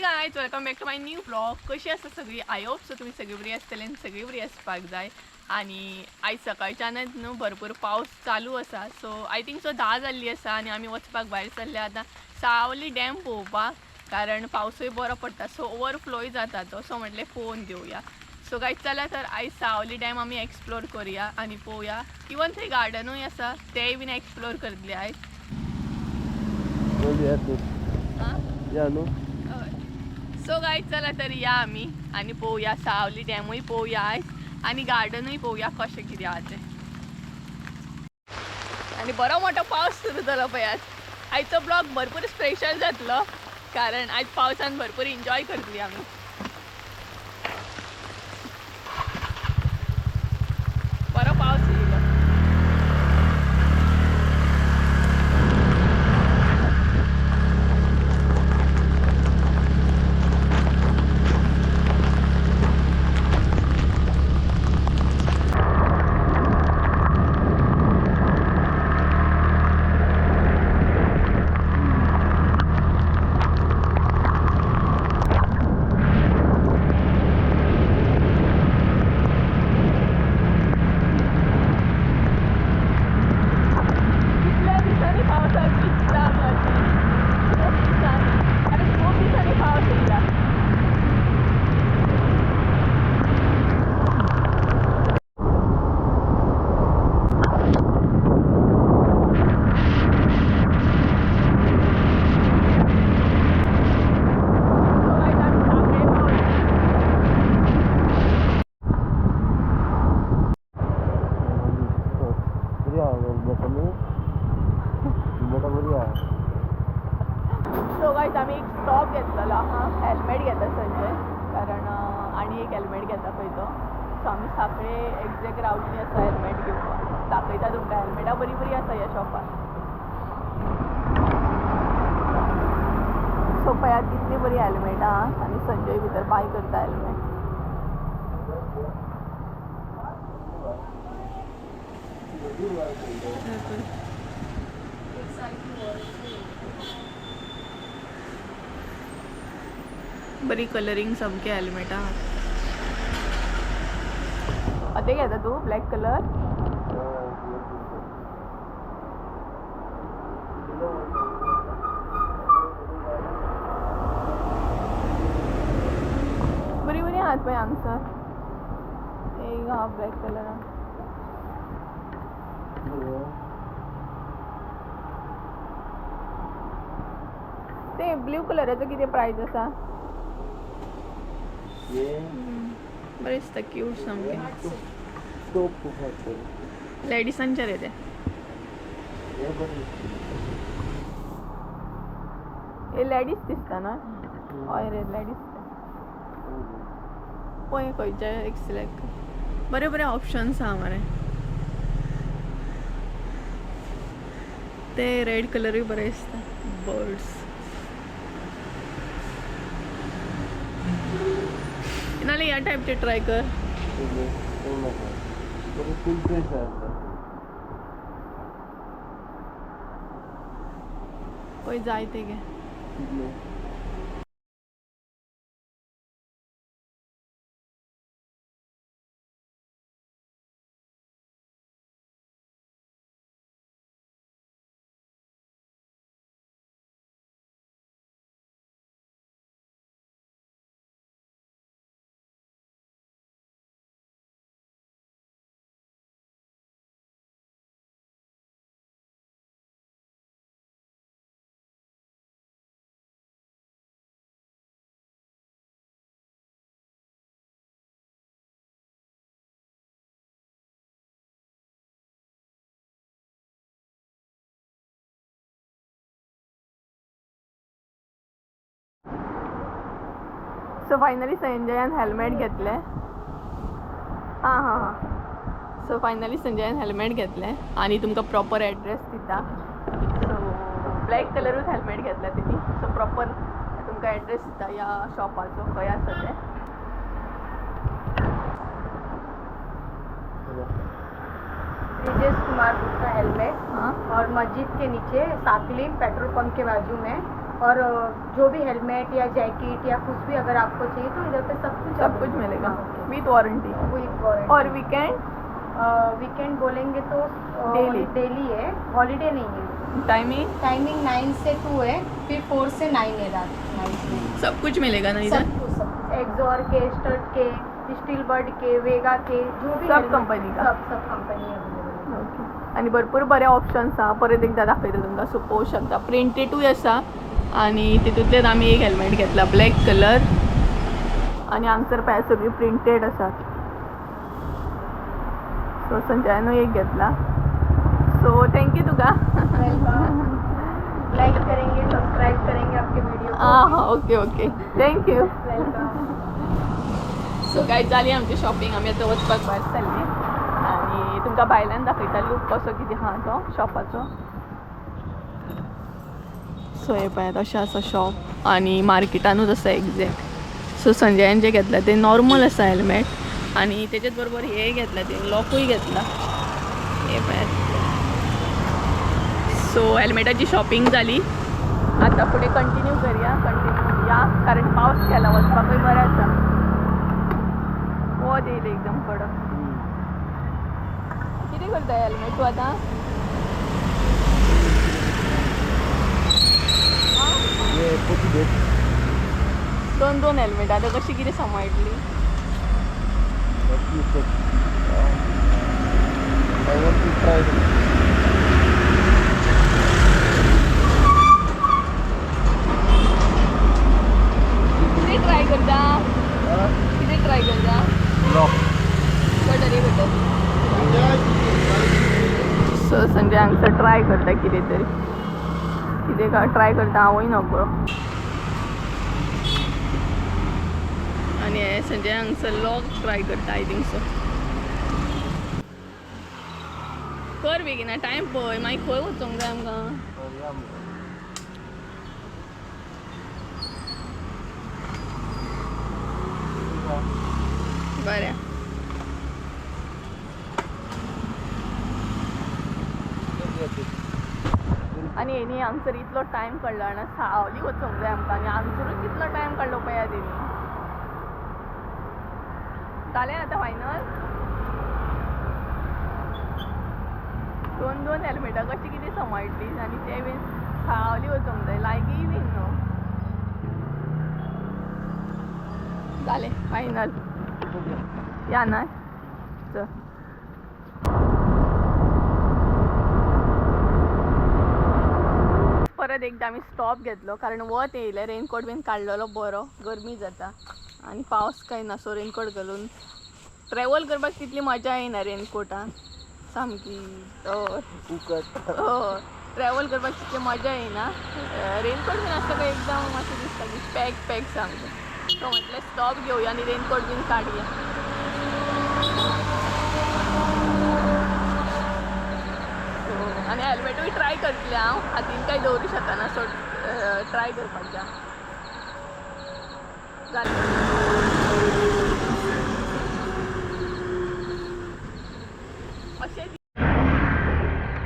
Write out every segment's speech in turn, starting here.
Guys, welcome back to my new blog. कशी आसा सगळी? I hope so तुमी सगळी बरी आसतली आनी सगळी बरी आसपाक जाय. आनी आयज सकाळच्यानच न्हू भरपूर पावस चालू आसा. सो I think so 10 जाल्ली आसा आनी आमी वचपाक भायर सरले आतां सावली डॅम पळोवपाक, कारण पावसूय बरो पडटा, सो ओवरफ्लोय जाता तो. सो म्हटलें पळोवन घेवया. सो गायज चला तर आयज सावली डॅम आमी एक्सप्लोर करूया आनी पळोवया. इवन थंय गार्डनूय आसा, तेंय बीन एक्सप्लोर करतले आयज. सो गायज चला तर या आमी आनी पळोवया सावली डॅमूय पळोवया आयज आनी गार्डनूय पळोवया कशें कितें आहा तें. आनी बरो मोठो पावस सुरू जालो पळयात. आयचो ब्लॉग भरपूर स्पेशल जातलो, कारण आयज पावसान भरपूर एन्जॉय करतली आमी. बरो पावस येयलो. कितल्या दिसांनी पावसाक भिजता आमी अशें, खूब दिसांनी, कारण खूब दिसांनी पावस येयला. सो गायज आमी सांगें पावले. सो गायज आमी एक स्टॉप घेतलेलो आहा, हेल्मेट घेता संजय, कारण आनी एक हेल्मेट घेता पळय तो. सो आमी सांखळे एग्जॅक्ट रावल्ली आसा हेल्मेट घेवपाक. दाखयता तुमकां हेल्मेटां बरीं बरीं आसा ह्या शॉपार. सो पळयात कितलीं बरीं हेल्मेटां आहा आनी संजय भितर बाय करता हेल्मेट. बरी कलरींग सामकी हेल्मेटां. अते घेता तूं ब्लॅक कलर? बरी बरी आहात पळय हांगसर. एक आहा ब्लॅक कलर. ते ब्ल्यू कलराचो कितें प्रायस आसा? बरें दिसता, क्यूट सामकें. लेडिसांचे रे ते. हे लेडीज दिसता ना? हय रे, लेडीज. पळय खंयचे एक सिलेक्ट कर. बरे बरे ऑप्शन्स आहा मरे. ते रेड कलरूय बरे दिसता. बर्ड्स नाल्यार ह्या टायपचे ट्राय कर. पळय जाय ते घे. सो फायनली संजयान हेल्मेट घेतलें. हां हां हां. सो फायनली संजयान हेल्मेट घेतलें आनी तुमकां प्रॉपर एड्रेस दिता. सो ब्लॅक कलरूच हेल्मेट घेतला तेणी. सो प्रॉपर तुमकां एड्रेस दिता ह्या शॉपाचो खंय आसा तें. ब्रिजेश कुमार गुप्ता हेलमेट हां और मस्जिद के नीचे साकली पेट्रोल पंप के बाजू में और जो भी हेलमेट या जैकेट या कुछ भी अगर आपको चाहिए तो इधर पे सब कुछ सब कुछ मिलेगा with warranty. With warranty. Aur weekend? Weekend बोलेंगे तो Daily. Daily है, हॉलीडे नहीं है। टाइमिंग? टाइमिंग 9 से 2 है, फिर 4 से 9 है रात, नाइट में। सब कुछ मिलेगा ना इधर? सब कुछ, सब कुछ, एग्जॉर के, स्टड के, स्टील बर्ड के, वेगा के, जो भी सब helmet- company का? सब सब कंपनी अवेलेबल है। ओके। आनी भरपूर बरे ऑप्शन्स आहा, परत एकदा दाखयता तुमकां। सो पळोवंक शकता, प्रिंटेडूय आसा आनी तितूंतल्यान आमी एक हेल्मेट घेतला ब्लॅक कलर आनी हांगसर पळय सगळी प्रिंटेड आसात। सो संजयानूय एक घेतला। सो thank you तुका। Welcome. लाइक करेंगे, सब्सक्राइब करेंगे आपके वीडियो को। आं हां, okay okay, thank you. Welcome. So काय जाली आमची शॉपिंग, आमी आतां वचपाक भायर सरली आनी तुमकां भायल्यान दाखयता लूक कसो कितें आहा तो शॉपाचो। सो हें पळयात, अशें आसा शॉप आनी मार्केटानूच आसा एग्जॅक्ट। सो संजयान जें घेतलां तें नॉर्मल आसा हेल्मेट आनी तेच्याच बरोबर हें घेतलां, तें लॉकूय घेतला, हें पळयात। सो हेल्मेटाची शॉपिंग जाली, आतां फुडें कंटिन्यू करया, कंटिन्यू या, कारण पावस केला, वचपाकूय बरें आसा। वत येयलें एकदम कडक। कितें करता हेल्मेट तूं आतां? दोन दोन हेल्मेट आतां कशी कितें सांबाळटली? I want to try. कितें ट्राय करता? कितें ट्राय करता? Lock. Butter butter. So Sanjay हांगसर ट्राय करता कितें तरी, कितें ट्राय करता हांवूय नकळो। आनी हे संजय हांगसर लॉक ट्राय करता, I think so. कर बेगीन, टायम पळय, मागीर खंय वचोंक जाय आमकां। बरें। आनी हेणी हांगसर इतलो टायम काडलो ना, सावली वचोंक जाय आमकां आनी हांगसरूच कितलो टायम काडलो पळया तेणी। जालें आतां फायनल? दोन दोन हेल्मेटां कशी कितें सांबाळटली आनी ते बीन सावली वचोंक जाय, लागींय बीन न्हू। जालें फायनल, या ना चल। परत एकदा आमी स्टॉप घेतलो कारण वत येयलें, रेनकोट बीन काडलेलो बरो, गरमी जाता आनी पावस काय ना, सो रेनकोट घालून ट्रॅवल करपाक तितली मजा येना रेनकोटान सामकी। हय ट्रॅवल करपाक तितली मजा येना, रेनकोट बीन आसता काय एकदम अशें दिसता की पॅक पॅक सामकें। सो म्हटलें स्टॉप घेवया आनी रेनकोट बीन काडया। आनी हेल्मेटूय ट्राय करतलें हांव, हातीन काय दवरूं शकना, सो ट्राय करपाचें जालें। अशें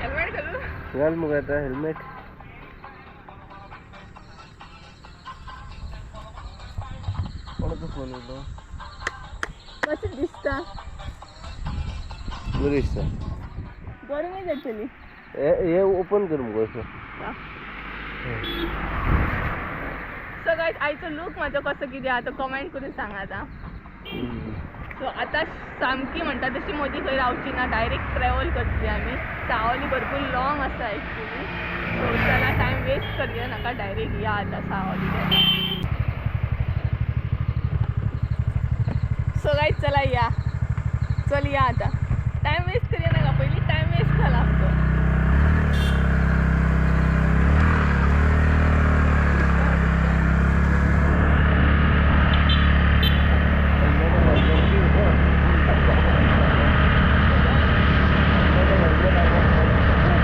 हेल्मेट घालूं? घाल मग आता हेल्मेट। कोणाचा फोन येतो? कशें दिसता? बरें दिसता। गरमी जातली। हे ओपन कर मुगो असो। सो गायज, आयचो लूक म्हाजो कसो कितें आहा तो कमेंट करून सांगात आं। सो आतां सामकी म्हणटा तशी मदीं खंय रावची ना, डायरेक्ट ट्रॅवल करतली आमी। सावली भरपूर लॉंग आसा एक्चुली, सो चला टायम वेस्ट करया नाका, डायरेक्ट या आतां सावली। सो गायज चला या, चल या आतां, टायम वेस्ट करया नाका, पयलीं टायम वेस्ट जाला आमचो।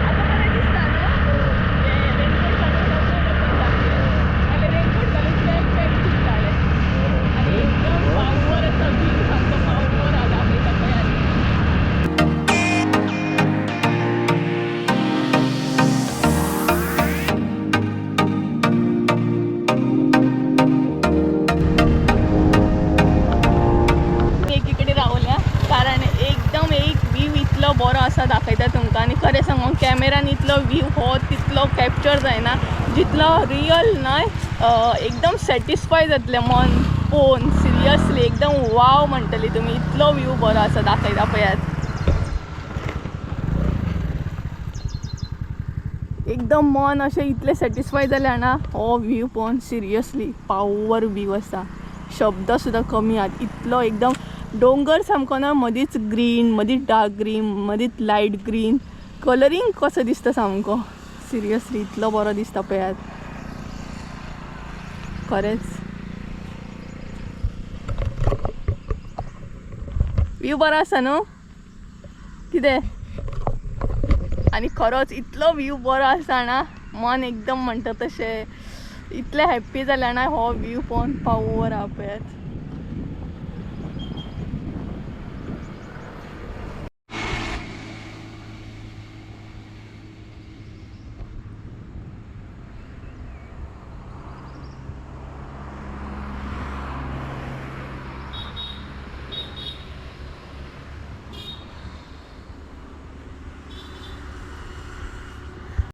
आतां बरें दिसता न्हू, रेनकोट घालून रेनकोट घालून पॅक पॅक दिसतालें आनी एकदम पावर आसा, व्यू सामको पावर आसा, दाखयता पळय आनी। इतलो व्यू हो तितलो कॅप्चर जायना जितलो रियल न्हय. एकदम सॅटिस्फाय जातलें मन पळोवन. सिरियसली एकदम वाव म्हणटली तुमी, इतलो व्यू बरो आसा. दाखयता पळयात, एकदम मन अशें इतलें सॅटिस्फाय जालें जाणा हो व्यू पळोवन. सिरियसली पावर व्यू आसा, शब्द सुद्दां कमी आहात. इतलो एकदम डोंगर सामको ना, मदींच ग्रीन, मदींच डार्क ग्रीन, मदींच लायट ग्रीन, कलरींग कसो दिसता सामको. सिरियसली इतलो बरो दिसता पळयात खरेंच. व्यू बरो आसा न्हू कितें? आनी खरोच इतलो व्यू बरो आसा ना, मन एकदम म्हणटा तशें इतलें हॅप्पी जालें ना हो व्यू पळोवन. पावर आहा पळयात.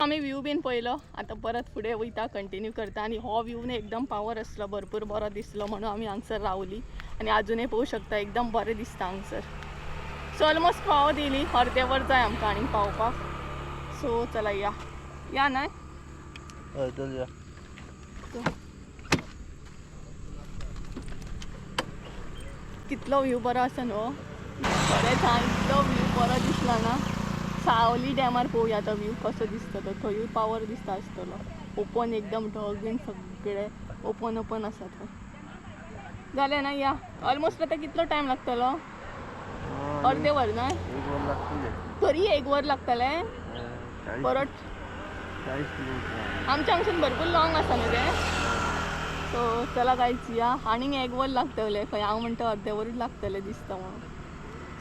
आमी व्यू बीन पळयलो, आतां परत फुडें वयता, कंटिन्यू करता. आनी हो व्यू न्ही एकदम पावर आसलो, भरपूर बरो दिसलो म्हणून आमी हांगसर रावली. आनी आजुनूय पळोवंक शकता, एकदम बरें दिसता हांगसर. सो ऑलमोस्ट पावत येयली, अर्दें वर जाय आमकां आनीक पावपाक. सो चला या या न्हय. हय चल या. कितलो व्यू बरो आसा न्हू खरेंच. हा, इतलो व्यू बरो दिसलो ना. सावली डॅमार पळोवया तो व्यू कसो दिसता तो. थंयूय पावर दिसता आसतलो. ओपन एकदम, ढग बीन सगळे ओपन ओपन आसा थंय. जालें ना या ऑलमोस्ट. आतां कितलो टायम लागतलो? अर्दें वर न्हय? एक वर लागतलें. तरी एक वर लागतलें? 40. परत 40 किलोमिटर. आमच्या हांगसून भरपूर लॉंग आसा न्हू तें. सो चला गायज या. आनीक एक वर लागतलें खंय? हांव म्हणटा अर्दें वरूच लागतलें दिसता म्हणून.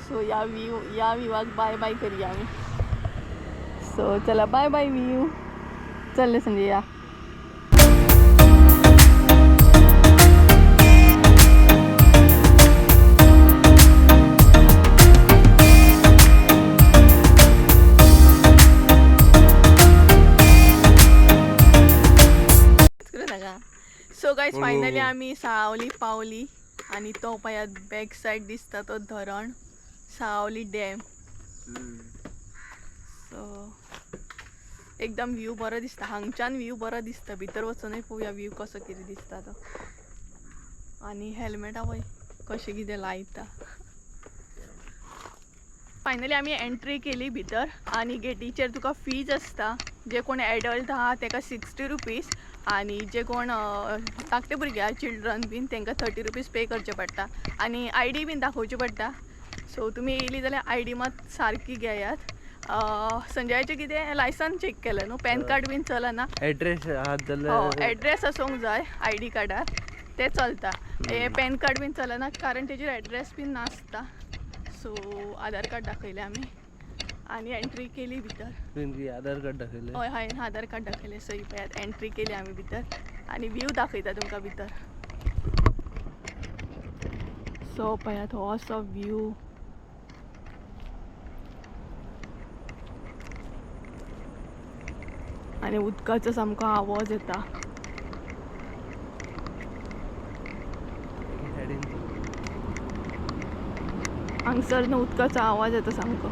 सो या व्यू, या व्यूवाक बाय बाय करया आमी. सो चला, बाय बाय व्यू. चल संजय या. करूं नाका. सो गायज, फायनली आमी सावली पावली आनी तो पळयात बॅक सायड दिसता तो धरण, सावली डॅम. सो एकदम व्यू बरो दिसता हांगच्यान, व्यू बरो दिसता. भितर वचूनय पळोवया व्यू कसो कितें दिसता तो. आनी हेल्मेट पळय कशें कितें लायता. फायनली आमी एंट्री केली भितर आनी गेटीचेर तुका फीज आसता. जे कोण एडल्ट आहा तेका 60 रुपीज आनी जे कोण धाकटे भुरगे आहा, चिल्ड्रन बीन, तांकां 30 रुपीज पे करचे पडटा आनी I D बीन दाखोवची पडटा. सो तुमी येयली जाल्यार I D मात सारकी घेयात. संजयाचें कितें लायसन चॅक केलें न्हू, पॅन कार्ड बीन चलना. एड्रेस आहात जाल्यार. एड्रेस आसूंक जाय I D कार्डार, तें चलता. हे पॅन कार्ड बीन चलना कारण तेजेर एड्रेस बीन नासता. सो आधार कार्ड दाखयलें आमी आनी एंट्री केली भितर. तुवें आधार कार्ड दाखयलें? हय, हांवें आधार कार्ड दाखयलें. सो ही पळयात, एंट्री केली आमी भितर आनी व्यू दाखयता तुमकां भितर. सो पळयात हो असो व्यू. आनी उदकाचो सामको आवाज येता. सायडीन. हांगसर न्हू उदकाचो आवाज येता सामको.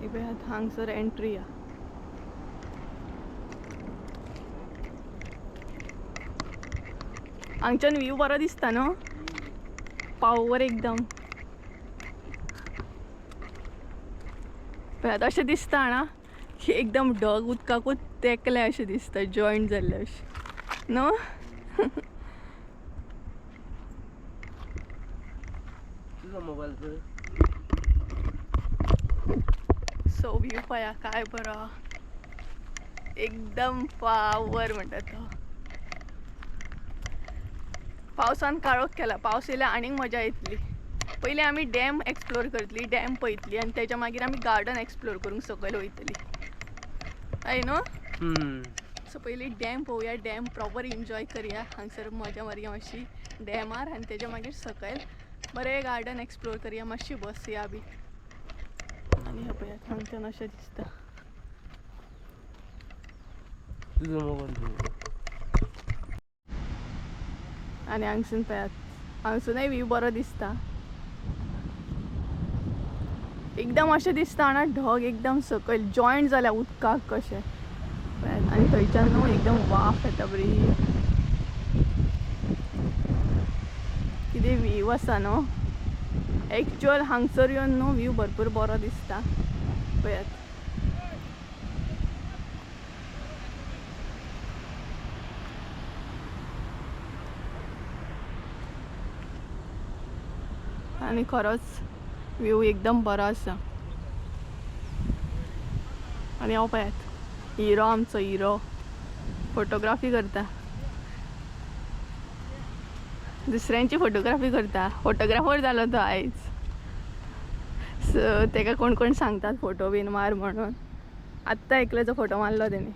ही पळयात हांगसर एंट्री आहा. हांगच्यान व्यू बरो दिसता न्हू, पावर एकदम. पळयात, अशें दिसता ना की एकदम ढग उदकाकूच तेकले अशें दिसता, जॉयंट जाल्ले अशें न्हू. तुजो मोबायल पळय. सो व्यू पळया काय बरो, एकदम पावर म्हणटा तो. पावसान काळोख केला, पावस येयल्यार आनीक मजा येतली. पयलीं आमी डॅम एक्सप्लोर करतली, डॅम पळयतली आनी तेच्या मागीर आमी गार्डन एक्सप्लोर करूंक सकयल वयतली, हय न्हू? हम्म. सो पयलीं डॅम पळोवया, डॅम प्रॉपर एन्जॉय करया, हांगसर मजा मारया मातशी डॅमार आनी तेज्या मागीर सकयल बरें गार्डन एक्सप्लोर करया, मातशी बसया बी. आनी हें पळयात हांगच्यान अशें दिसता. तुजो मोबायल. आनी हांगसून पळयात, हांगसूनय व्यू बरो दिसता. एकदम अशें दिसता ना ढग एकदम सकयल जॉयंट जाल्या उदकाक कशें. पळयात आनी थंयच्यान न्हू एकदम वाफ येता बरी. कितें व्यू आसा न्हू एक्चुअल हांगसर येवन न्हू व्यू भरपूर बरो दिसता. पळयात आनी खरोच व्यू एकदम बरो आसा. आनी हो पळयात हिरो, आमचो हिरो फोटोग्राफी करता, दुसऱ्यांची फोटोग्राफी करता. फोटोग्राफर जालो तो आयज. सो तेका कोण कोण सांगतात फोटो बीन मार म्हणून. आत्तां एकल्याचो फोटो मारलो तेणी,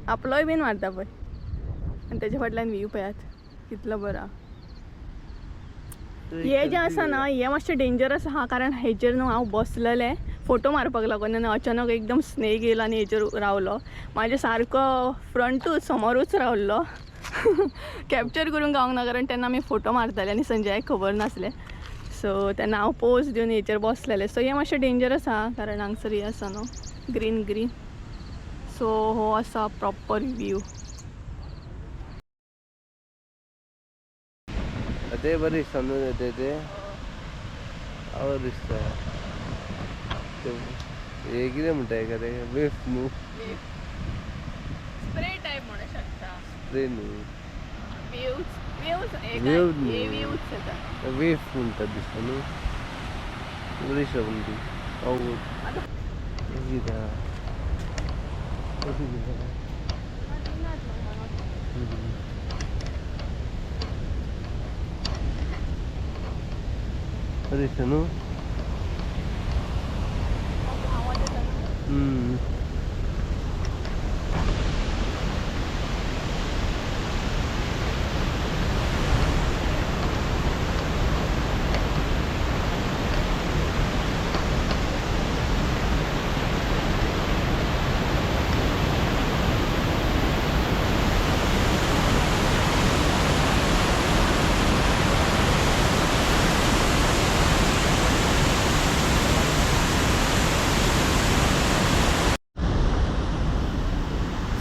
आपलोय बीन मारता पळय. आनी तेच्या फाटल्यान व्यू पळयात कितलो बरो आहा. हे जें आसा ना हें मातशें डेंजरस आहा, कारण हेचेर न्हू हांव बसलेलें फोटो मारपाक लागून आनी अचानक एकदम स्नेक येयलो आनी हेचेर रावलो. म्हाजे सारको फ्रंटूच समोरूच रावल्लो. कॅप्चर करूंक गावंक ना कारण तेन्ना आमी फोटो मारताले आनी संजयाक खबर नासलें. सो तेन्ना हांव पोज दिवन हेचेर बसलेलें. सो हें मातशें डेंजरस आहा कारण हांगसर हें आसा न्हू ग्रीन ग्रीन. सो हो आसा प्रॉपर व्यू. ते बरें दिसता न्हू ते ते आवड दिसता. हे कितें म्हणटा हेका ते वेफ न्हू, स्प्रे टायप म्हणू शकता. स्प्रे न्हू, वेव्स वेव्स Wave न्हू. वेव्स येता. वेफ म्हणटात दिसता न्हू, बरी दिसता पूण ती आवड. कितें आहा? अशें कितें आहा? बरें दिसता न्हू.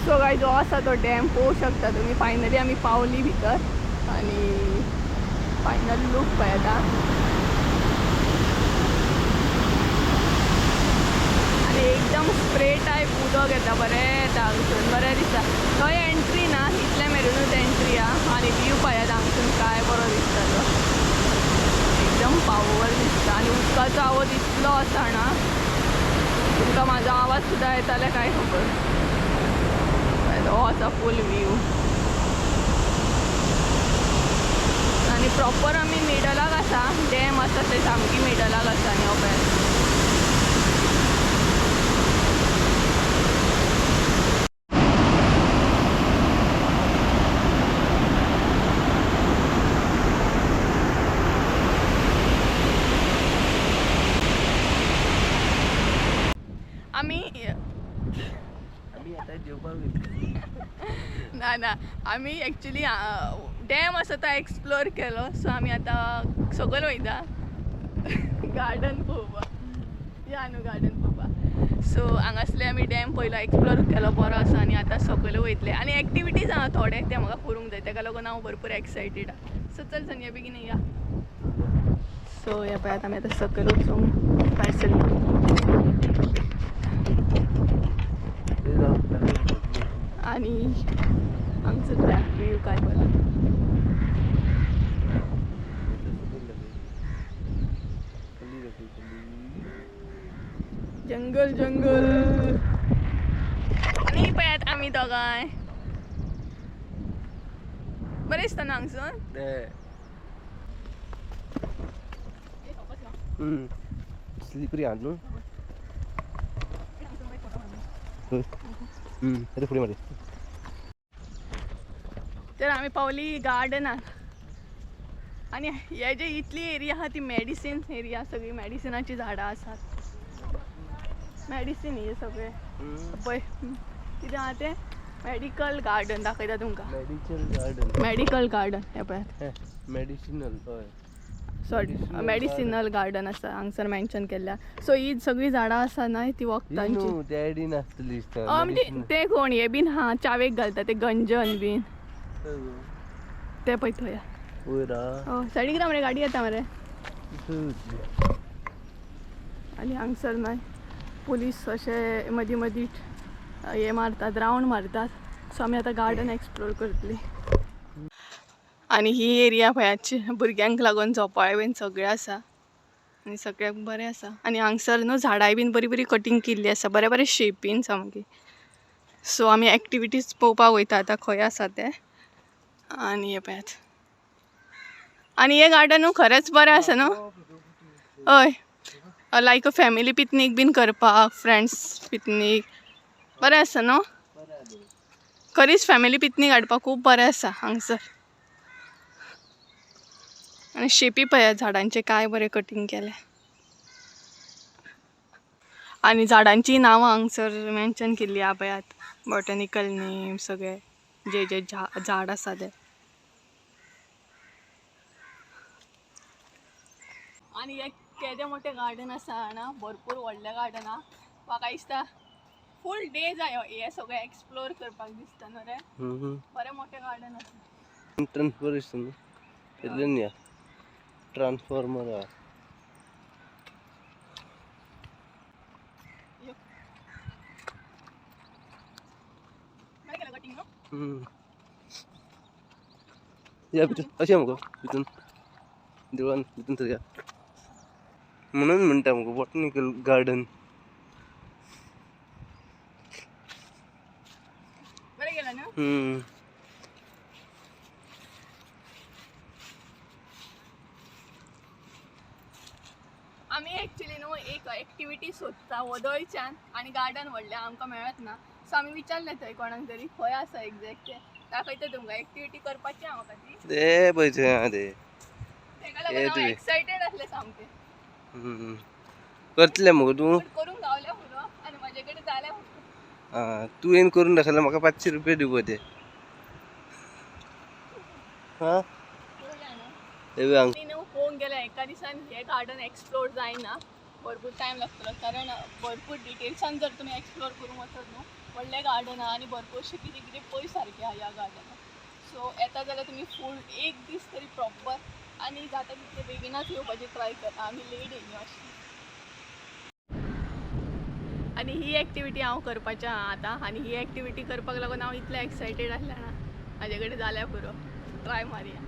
सो गायज जो आसा तो डॅम पळोवंक शकता तुमी. फायनली आमी पावली भितर आनी फायनल लूक पळयता. आनी एकदम स्प्रे टायप उदक येता, बरें येता हांगसून, बरें दिसता. थंय एंट्री ना, इतले मेरेनूच एंट्री आहा. आनी व्यू पळयात हांगसून काय बरो दिसता तो, एकदम पावर दिसता. आनी उदकाचो आवाज इतलो आसा ना, तुमकां म्हाजो आवाज सुद्दां येता जाल्यार काय खबर. हो आसा फूल व्यू. आनी प्रॉपर आमी मिडलाक आसा, डॅम आसा ते सामकी मिडलाक आसा. आनी हो पळयात आमी आमी आतां जेवपाक वयता. ना ना, आमी एक्चुली डॅम आसा तो एक्सप्लोर केलो. सो आमी आतां सकयल वयता गार्डन पळोवपाक. या न्हू गार्डन पळोवपाक. सो हांगासले आमी डॅम पयलो एक्सप्लोर केलो, बरो आसा. आनी आतां सकयल वयतले आनी एक्टिविटीज आहा थोडे, ते म्हाका करूंक जाय, तेका लागून हांव भरपूर एक्सायटेड आहा. सो चल संजय बेगीन या. सो ह्या पळयात आमी आतां सकयल वचूंक भायर सरली. आनी हांगसर व्यू काय बरो. जंगल जंगल. आनी पळयात आमी दोगांय बरें दिसता न्हू हांगसून. स्लिपरी आहा न्हू. फुडें मारी. तर आमी पावली गार्डनान आनी हे जे इतली एरिया आहा ती मेडिसीन एरिया, सगळी मेडिसिनाची झाडां आसात. मेडिसीन हे सगळे पळय कितें आहा तें मेडिकल गार्डन दाखयता तुमकां. Medical garden. मेडिकल गार्डन हें पळयात. मेडिसिनल हय. सॉरी, मेडिसिनल गार्डन आसा हांगसर मेन्शन केल्ल्या. सो ही सगळीं झाडां आसा न्हय ती वखदांची. न्हू ते आयडीन आसतली दिसता. हय म्हणजे ते कोण हे बीन हा चावेक घालता ते गंजन बीन ते पळय थंय. वयर आहा. हय सायडीक राव मरे, गाडी येता मरे. थंय. आनी हांगसर न्हय पुलीस अशे मदीं मदीं हे मारतात, रावंड मारतात. सो आमी आतां गार्डन एक्सप्लोर करतली. आनी ही एरिया पळयात भुरग्यांक लागून झोपाळे बीन सगळें आसा आनी सगळ्याक बरें आसा. आनी हांगसर न्हू झाडांय बीन बरी बरी कटींग केल्ली आसा, बरे बरे शेपीन सामकी. सो आमी एक्टिविटीज पळोवपाक वयता आतां खंय आसा ते. आनी हें पळयात, आनी हें गार्डन न्हू खरेंच बरें आसा न्हू. हय, लायक अ फॅमिली पिकनीक बीन करपाक, फ्रेंड्स पिकनीक बरें आसा न्हू. खरीच फॅमिली पिकनीक हाडपाक खूब बरें आसा हांगसर. आनी शेपी पळयात झाडांचे काय बरें कटींग केलें. आनी झाडांची नांवां हांगसर मेन्शन केल्ली आहा पळयात, बॉटनिकल नेम सगळे जे जे झाड आसा ते. आनी एक केदें मोठें गार्डन आसा जाणा, भरपूर व्हडलें गार्डन आहा. म्हाका दिसता फूल डे जायो हें सगळें एक्सप्लोर करपाक दिसता न्हू रे. बरें मोठें गार्डन आसा. ट्रान्सफर दिसता न्हू तितल्यान या ट्रान्सफॉर्मर आहा. बरें केलां कटींग न्हू. या भितर अशें मुगो भितून देवळान भितून थंय या म्हणून म्हणटा मुगो बॉटनिकल गार्डन. बरें केलां न्हू. आमी एक्चुली न्हू एक एक्टिविटी सोदता वदळच्यान आनी गार्डन व्हडलें आमकां मेळत ना. सो आमी विचारलें थंय कोणाक तरी खंय आसा एग्जॅक्ट तें, दाखयता तुमकां. एक्टिविटी करपाची आहा म्हाका ती. ते पळय थंय आहा ते. तेका लागून हांव एक्सायटेड आसलें सामकें. करतलें मुगो तूं? पण करूंक गावल्या पुरो आनी म्हाजे कडेन जाल्या पुरो. आं, तुवें करून दाखयल्यार म्हाका 500 रुपया दिवपाचे. हां न्हू पळोवंक गेल्यार एका दिसान हें गार्डन एक्सप्लोर जायना, भरपूर टायम लागतलो. कारण भरपूर डिटेल्सान जर तुमी एक्सप्लोर करूंक वचत न्हू, व्हडलें गार्डन आहा आनी भरपूरशें कितें कितें पळय सारकें आहा ह्या गार्डनान. सो येता जाल्यार तुमी फूल एक दीस तरी प्रॉपर आनी जाता तितले बेगीनच येवपाची ट्राय करा. आमी लेट येयली मातशी. आनी ही एक्टिविटी हांव करपाचें आहा आतां. आनी ही एक्टिविटी करपाक लागून हांव इतलें एक्सायटेड आसलें ना, म्हाजे कडेन जाल्यार पुरो, ट्राय मारया.